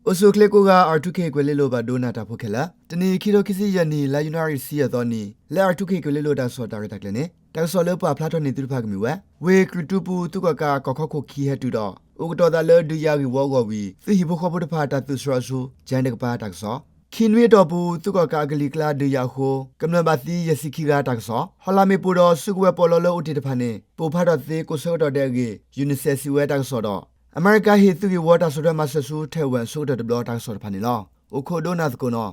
အိၣ်ဆူၣ်အိၣ်ချ့ကိးဂၤ R two K ကွဲၤလ့လိၤ ပှၤဒိကနၣ်တၢ်ဖိခဲလၢာ်, တနံၤအံၤ ခံထိခံဆံယဲၢ်နံၣ် လါယနူၤအါရံၤ တဆံယဲၢ်သီနံၤ လၢ R two K ကွဲၤလ့လိၤတၢ်ကစီၣ်တၢ်ရဲၣ်တၢ်ကျဲၤန့ၣ် တၢ်ကစီၣ်လၢပှၤဖျါထီၣ်န့ၢ်သုတဖၣ်ကမ့ၢ်ဝဲ ဝ့ၢ်ကြုၢ်တူပူၤ သုးကီၣ်ကးကီၢ်ခီခိၣ်ခံဟဲတုၤဒီး အိၣ်ကတီၤသးလၢဒုးယၤဂ့ၢ်ဝီအဂီၢ်ဝံၤ သုးဟံၣ်ဖိဃီဖိတဖၣ်တၢ်သုးစရီအဆူ ကၠဲတကပၤတၢ်ကစီၣ်, ခံနွံအတီၢ်ပူၤ သုးကီၣ်ကးအကလံၤကျါဒုးယၤအဃိ ကမျၢၢ်ဘၣ်သံယဲၢ်ဆံခံဂၤတၢ်ကစီၣ်, ဟီၣ်လာ်မ့ၣ်ပိၢ်ဒီးစုကဝဲၤပီးလီလၢအိၣ်တ့ၢ်တဖၣ်န့ၣ် ပိၢ်ဖးထီၣ်သ့ကိးဆၢကတီၢ်ဒဲးအဂ့ၢ် UNICEF စံးဝဲတၢ်ကစီၣ်ဒီး အမဲရကၤဟ့ၣ်သုးဂ့ၢ်ဝီတၢ်ဆီၣ်ထွဲမၤစၢၤဆူ ထဲၣ်ဝၣ်အဆိကတၢၢ်တဘျီတၢ်ကစီၣ်တဖၣ်န့ၣ်လီၤ. အိၣ်ခိးဒိကနၣ်သကိးနီၤ.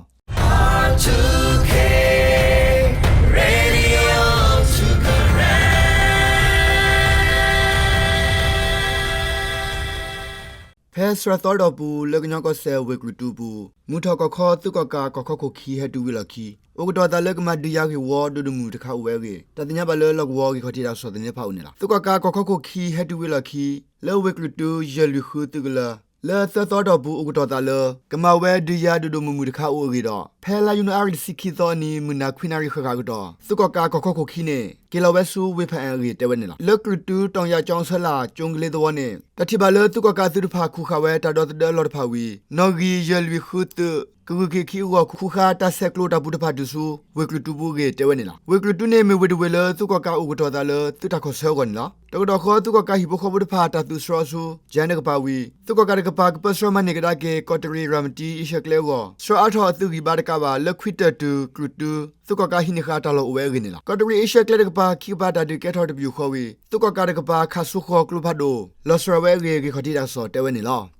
ဖဲစှၤသီအတီၢ်ပူၤ လၢကညီကီၢ်စဲၣ်ဝ့ၢ်ကြုၢ်တူပူၤ မုၢ်ထီၣ်ကီၢ်ခီသုးကီၣ်ကးကီၢ်ခီခိၣ်ခံဟဲတုၤဝံၤလီၢ်ခံ အိၣ်ကတီၤသးလၢကမၤဒုးယၤဂ့ၢ်ဝီဒိၣ်ဒိၣ်မုၢ်မုၢ်တခါအိၣ်ဝဲအဂ့ၢ် တၢ်သ့ၣ်ညါဘၣ်လၢလီၢ်ကဝီၤဂ့ၢ်ခီၣ်ထံးတၢ်ကစီၣ်သန့တဖၣ်အိၣ်န့ၣ်လီၤ. သုးကီၣ်ကးကီၢ်ခီခိၣ်ခံဟဲတုၤဝံၤလီၢ်ခံ လၢဝ့ၢ်ကြုၢ်တူ ယဲၢ်လွံၢ်ဃုသုးကလၢၤ လၢသၢသီအတီၢ်ပူၤအိၣ်ကတီၤသးလၢ ကမၤဝဲဒုးယၤဒိၣ်ဒိၣ်မုၢ်မုၢ်တခါအိၣ်အဂ့ၢ်ဒီး ဖဲလါယနူၤအါရံၤတဆံခံသီအနံၤ မုၢ်နၤခွံနၣ်ရံၣ်ဃၣ်ဃၣ်အကတီၢ် သုးကီၣ်ကးကီၢ်ခီခိၣ်ခံန့ၣ် က့ၤလီၤဝဲဆူဝ့ၢ်ဖၣ်အၣ်အဂ့ၢ်တဲဝဲန့ၣ်လီၤ. လၢကြုၢ်တူ တီၣ်ယၣ်ကၠီအဆၢလာ် ကၠိကလ့သဝီန့ၣ် တၢ်ထံၣ်ဘၣ်လၢသုးကီၣ်ကးအသုးတဖၣ်ခူၣ်ဃာ်ဝဲတၢ်ဒီသဒၢအလီၢ်တဖၣ်ဝံၤ နီၣ်ဂံၢ်ယဲၢ်လွံၢ်ဃုသုး ကဂုာ်က့ၤခံအဂီၢ် ခူၣ်ဃာ်တၢ်ဆဲးကျိးတၢ်ပူၤတဖၣ်တုၤဆူ ဝ့ၢ်ကြုၢ်တူပူၤအဂ့ၢ်တဲဝဲန့ၣ်လီၤ. ဝ့ၢ်ကြုၢ်တူန့ၣ် မ့ၢ်ဝ့ၢ်တဝ့ၢ်လၢသုးကီၣ်ကးအိၣ်ကတီၤသးလၢသုးတၢ်ခီၣ်ဆၢအဂီၢ်န့ၣ်လီၤ. တကတီၢ်ဃီ သုးကီၣ်ကးဟံၣ်ဖိဃီဖိတဖၣ်တၢ်သုးစရီဆူ ကၠဲတကပၤဝံၤ သုးကီၣ်ကးတကပၤ ကပၢဆှၢမၤန့ၢ်ကဒါက့ၤ ကီးတရံးရၤမတံအ့ရှၢၣ်ကျဲအဂီၢ် စရီအါထီၣ်အသုးဂံၢ်ဘါတကးဘၣ် လၢခွံတၢၢ်တုၤကြုၢ်တူ သုးကီၣ်ကးဟံးန့ၢ်ဃာ်တၢ်လီၢ်အိၣ်ဝဲအဂ့ၢ်န့ၣ်လီၤ. ကီးတရံးအ့ရှၢၣ်ကျဲတကပၤ ခံကပၤတၢ်ဒုးကဲထီၣ်တပယူာ်ဃီဝံၤ သုးကီၣ်ကးတကပၤ ခးဆူဃီၤကျိဖးဒိၣ် လီၤစရီဝဲအဂ့ၢ် ဂ့ၢ်ခီၣ်ထံးတၢ်ကစီၣ်တဲဝဲန့ၣ်လီၤ.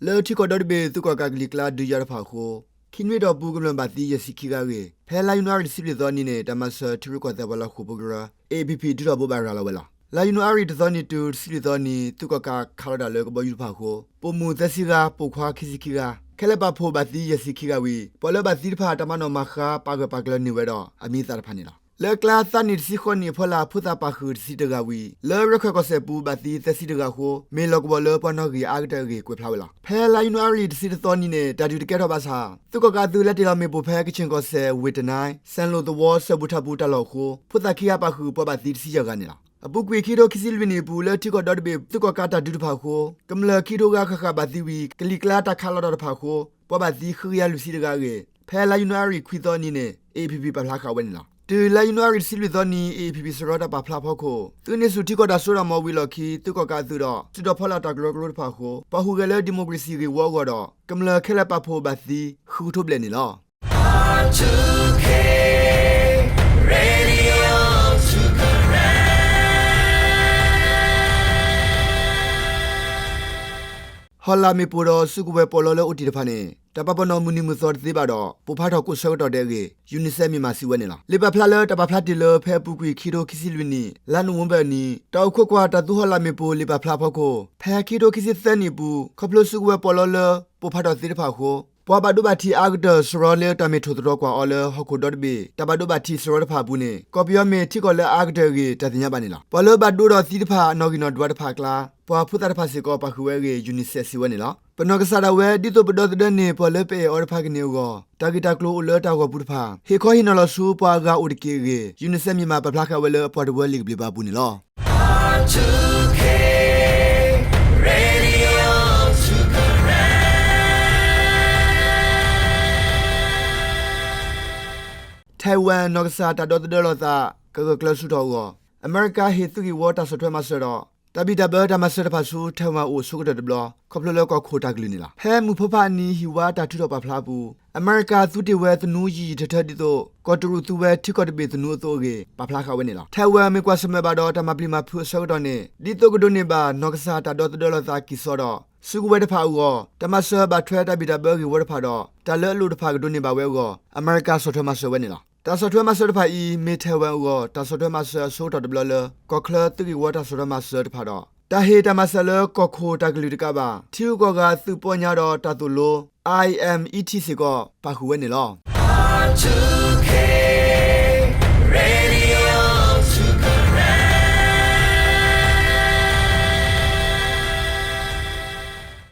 လၢထံကီၢ်ဒီတဘ့ၣ် သုးကီၣ်ကးကလံၤကျါဒုးယၤတဖၣ်အဃိ ခံနွံအတီၢ်ပူၤ ကမျၢၢ်ဘၣ်သံယဲၢ်ဆံခံဂၤအဂ့ၢ် ဖဲလါယနူၤအါရံၤတဆံလွံၢ်သီနံၤန့ၣ် တၢ်မၤစၢၤထံရူၢ်ကီၢ်သဲးပှၤလီၤဃိာ်ဖိကရၢ AAPP ထုးထီၣ်ဘိးဘၣ်ရၤလီၤဝဲလီၤ. လါယနူၤအါရံၤတသီနံၤတုၤတဆံလွံၢ်သီနံၤ သုးကီၣ်ကးခးလီၤတၢ်လၢကဘီယူၤတဖၣ်အဃိ ပိာ်မုၣ်သၢဆံဂၤ ပိာ်ခွါခံဆံခံဂၤ ခဲလၢာ်ပာ်ဖှိၣ်ဘၣ်သံယဲၢ်ဆံခံဂၤဝံၤ ပှၤလၢဘၣ်သံတဖၣ် တၢ်မၤနီၣ်မၤဃါပာ်ဂၢၢ်ပာ်ကျၢၤန့ၢ်ဝဲဒီးအမံၤအသၣ်တဖၣ်န့ၣ်လီၤ. လၢအကျါသးနံၣ်တဆံဃိးနံၣ်အဖီလာ် ဖိသၣ်ပာ်ဃုာ်တဆံတဂၤဝံၤ လၢရခၢၣ်ကီၢ်စဲၣ်ပူၤဘၣ်သံသၢဆံတဂၤအဃိ မ့ၢ်လီၢ်ကဝီၤလၢပှၤနီၣ်ဂံၢ်အါကတၢၢ်အဂ့ၢ်ကွဲးဖျါဝဲလီၤ. ဖဲလါယနူၤအါရံၤတဆံတသီနံၤန့ၣ် တၢ်ဒုးတကဲထီၣ်ဘၣ်ဆၣ် သုးကီၣ်ကးအသုးလဲၤတ့ၢ်လီၤမ့ၣ်ပိၢ်ဖဲကခၠ့ၣ်ကီၢ်စဲၣ် ဝ့ၢ်တနါ, စဲၣ်လိၣ်သဝီ စၢၢ်ဘူၣ်ထၣ်ပူၤတၢ်လီၢ်အဃိ ဖိသၣ်ခံဂၤပာ်ဃုာ် ပှၤဘၣ်သံတဆံယဲၢ်ဂၤန့ၣ်လီၤ. အပူၤကွံာ်ခံထိခံဆံလွံၢ်နံၣ်အပူၤ လၢထံကီၢ်ဒီတဘ့ၣ် သုးကီၣ်ကးတၢ်ဒုးတဖၣ်အဃိ ကမျၢၢ်ခံကထိဂၤဃၣ်ဃၣ်ဘၣ်သံဝံၤ ကလံၤကျါတၢ်ခးလီၤတၢ်တဖၣ်အဃိ ပှၤဘၣ်သံဃုကယၤလွံၢ်ဆံတဂၤအဂ့ၢ် ဖဲလါယနူၤအါရံၤခွံသီနံၤန့ၣ် AAPP ပာ်ဖျါဃာ်ဝဲန့ၣ်လီၤ. တုၤလါယနူၤအါရံၤတဆံလွံၢ်သီနံၤ AAPP စရီတၢ်ပာ်ဖျါအဖီခိၣ် သုးန့ၢ်ဆူၣ်ထံကီၢ်တၢ်စိတၢ်ကမီၤဝံၤအလီၢ်ခံ သုးကီၣ်ကးအသုးဒီး စုဒီးဖီလာ်တၢ်ကရၢကရိတဖၣ်အဃိ ပာ်ဃုာ်ဂဲၤလၢဒံၣ်မိၣ်ကရ့ၣ်စံၣ်ဂ့ၢ်ဝီအဂီၢ်ဒီး ကမျၢၢ်ခဲလၢာ်ပာ်ဖှိၣ်ဘၣ်သံ ဃုကထိဘျဲၣ်န့ၣ်လီၤ. ဟီၣ်လာ်မ့ၣ်ပိၢ်ဒီး စုကဝဲၤပီးလီလၢအိၣ်တ့ၢ်တဖၣ်န့ၣ် တၢ်ပာ်ပနီၣ်မုၢ်နံၤမုၢ်သီတသ့ဘၣ်ဒီး ပိၢ်ဖးထီၣ်ကိးဆၢကတီၢ်ဒဲးအဂ့ၢ် UNICEF Myanmar စံးဝဲန့ၣ်လီၤ. လံာ်ပာ်ဖျါလၢတၢ်ပာ်ဖျါတ့ၢ်လၢ ဖဲအပူၤကွံာ်ခံထိခံဆံလွံၢ်နံၣ် လါနိၣ်ဝ့ဘၢၣ်အနံၤ တၢ်အိၣ်ခိးကွၢ်တၢ်သူဟီၣ်လာ်မ့ၣ်ပိၢ်လံာ်ပာ်ဖျါအဖီခိၣ် ဖဲခံထိခံဆံသၢနံၣ်အပူၤ ခီဖျိစုကဝဲၤပီးလီလၢ ပိၢ်ဖးထီၣ်သ့တဖၣ်အဃိ ပှၤဘၣ်ဒိဘၣ်ထံးအါကတၢၢ်စရီလၢတၢ်မ့ၢ်ထိၣ်သတြီၤကွၢ်အီၤလၢဟီၣ်ခိၣ်ဒီတဘ့ၣ် တၢ်ဘၣ်ဒိဘၣ်ထံးစရီတဖၣ်အပူၤန့ၣ် ကီၢ်ပယီၤမ့ၢ်ထံကီၢ်လၢအအါကတၢၢ်အဂ့ၢ် တၢ်သ့ၣ်ညါဘၣ်န့ၣ်လီၤ. ပှၤလၢဘၣ်ဒိဒီးသံတဖၣ် နီၣ်ဂံၢ်နီၣ်ဒွးတဖၣ်အကျါ ပှၤဖိသၣ်တဖၣ်စ့ၢ်ကီး ပာ်ဃုာ်ဝဲအဂ့ၢ် UNICEF စံးဝဲန့ၣ်လီၤ. ပနီၢ်ကစၢ်ဒၣ်ဝဲ ဒ်သိးပဒီသဒၢန့ၢ် ပှၤလၢပအဲၣ်အီၤတဖၣ်ကန့ၢ်အဂီၢ် တၢ်ဂ့ၢ်တၢ်ကျိၤအိၣ်လၢတၢ်ဂီၤပူၤတဖၣ် ဟ့ၣ်ခီဟ့ၣ်နီၤလီၤဆူပှၤအဂၤအိၣ်တက့ၢ်အဂ့ၢ် UNICEF Myanmar ပာ်ဖျါဃာ်ဝဲလၢအပှၤတဝၢလံာ်ကဘျံးပၤအပူၤန့ၣ်လီၤ. ထဲၣ်ဝၣ်နီၢ်ကစၢ်တၢ်ဒီသဒၢလိာ်သး ကဂၢၢ်ကျၢၤဆူၣ်ထီၣ်အဂီၢ် အမဲရကၤဟ့ၣ်သုးဂ့ၢ်ဝီတၢ်ဆီၣ်ထွဲမၤစၢၤဒီး တၢ်ဘံၣ်တၢ်ဘၢတၢ်မၤစၢၤတဖၣ်ဆူ ထဲၣ်ဝၣ်အိၣ်ဆိကတၢၢ်တဘျီ ခီဖျိလၢကီၢ်ခိၣ်တၢ်ကလုၢ်န့ၣ်လီၤ. ဖဲမုၢ်ဖီဖးအနံၤဟံၣ်ဝါတၢ်ထုးထီၣ်ပာ်ဖျါအပူၤ အမဲရကၤသူတ့ၢ်ဝဲသနူယံာ်ယံာ်ထၢထၢဒ်သိး ကီၢ်တရူးသူဝဲထံကီၢ်တဘ့ၣ်သနူအသိးအဂ့ၢ် ပာ်ဖျါဃာ်ဝဲန့ၣ်လီၤ. ထဲၣ်ဝၣ်မ့ၢ်ကွၢ်ဆၢၣ်မဲာ်ဘၣ်ဒီးတၢ်မၤပျံၤမၤဖုးအဆၢကတီၢ်န့ၣ် ဒ်သိးကဒိးန့ၢ်ဘၣ်နီၢ်ကစၢ်တၢ်ဒီသဒၢလိာ်သးကံၢ်စီဒီး စုကဝဲၤတဖၣ်အဂီၢ် တၢ်မၤစၢၤဘၣ်ထွဲတၢ်ဘံၣ်တၢ်ဘၢဂ့ၢ်ဝီတဖၣ်ဒီး တၢ်လၢအလိၣ်တဖၣ်ကဒိးန့ၢ်ဘၣ်ဝဲအဂီၢ် အမဲရကၤဆီၣ်ထွဲမၤစၢၤဝဲန့ၣ်လီၤ. တၢ်ဆီၣ်ထွဲမၤစၢၤတဖၣ်အံၤ မ့ၢ်ထဲၣ်ဝၣ်အဂီၢ် တၢ်ဆီၣ်ထွဲမၤစၢၤအဆိကတီၢ်တဘျီလၢ ကီၢ်ချၢသုးဂ့ၢ်ဝီတၢ်ဆီၣ်ထွဲမၤစၢၤတဖၣ်ဒီး တၢ်ဟ့ၣ်တၢ်မၤစၢၤလၢကီၢ်ခိၣ်တၢ်ကလုၢ်တကးဘၣ် ထံဂုၤကီၢ်ဂၤသုးပီညါဒီးတၢ်သိၣ်လိ I M E T စ့ၢ်ကီး ပာ်ဃုာ်ဝဲန့ၣ်လီၤ.